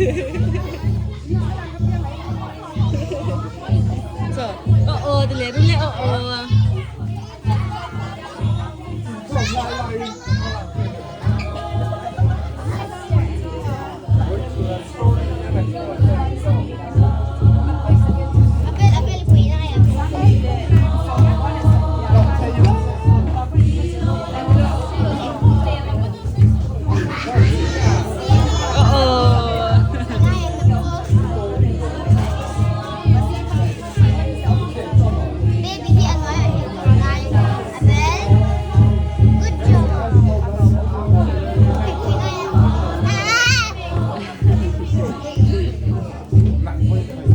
So, oh oh, ti leh ru le oh oh.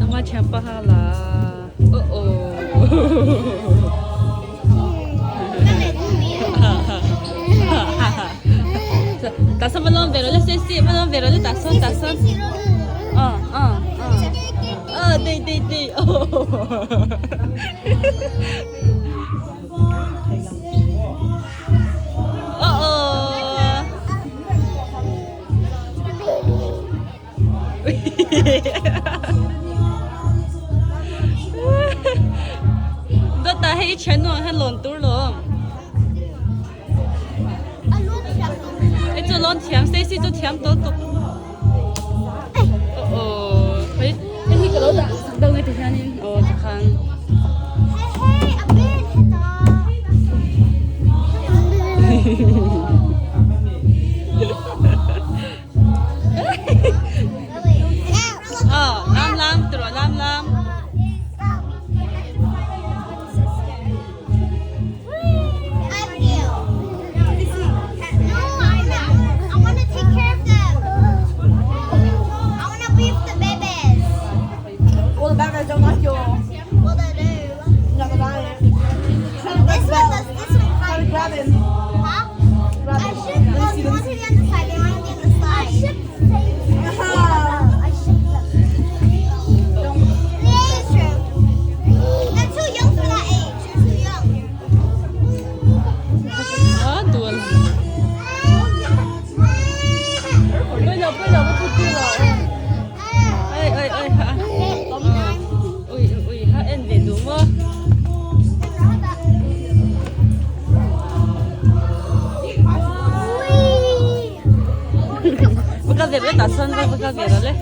Ama thiam paha la. Oh oh. Ta sa malon vero le se si malon vero le ta son ta son. Ah ah ah. Ah dei dei dei. Oh. Oh oh. Dawt ah hei i thian nuam khan lawn tur lawm. Hei chu lawn thiam Stacy chu thiam tawh tuk. Oh oh. Hei hei hi ka lo dah sak deuh nge ti hianin aw tikhan. Aw lam lam ti rawh lam lam. Ui ui ha en ve duh maw. Va kal ve le tah chuan va kal ve rawh le.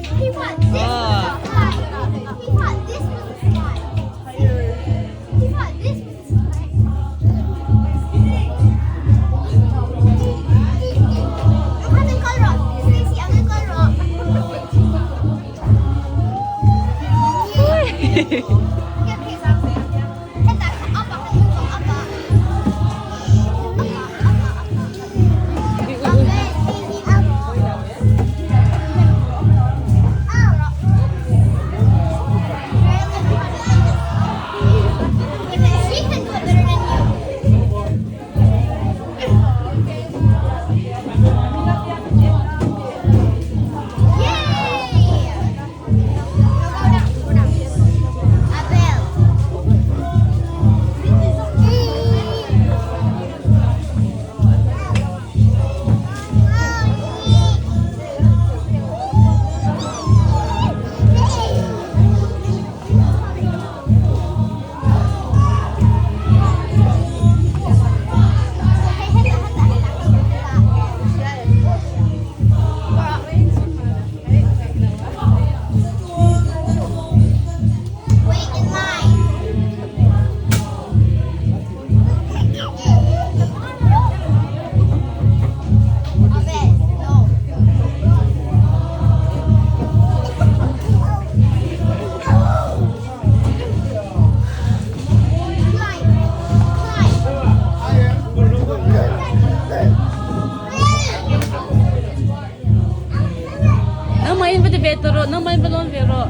Nangmah in va ti ve ta rawh, nangmah in va lawn ve rawh.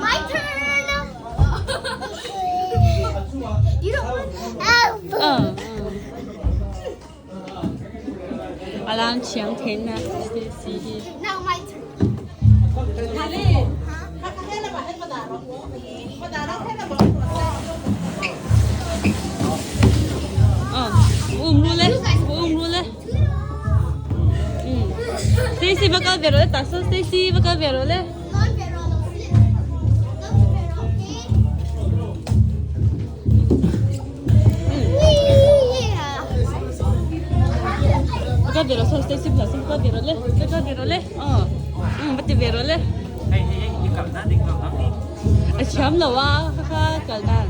My turn. You don't want. 嗯嗯。A lam thiam thei na Stacy hi. Now my turn. Um ru le, um ru le. Stacy va kal ve rawh le, tah sawn Stacy va kal ve rawh le. Va kal ve rawh sawn Stacy bulah sawn va kal ve rawh le, va kal ve rawh le. Aw, um va ti ve rawh le. A thiam lo a, kha kha kal dan.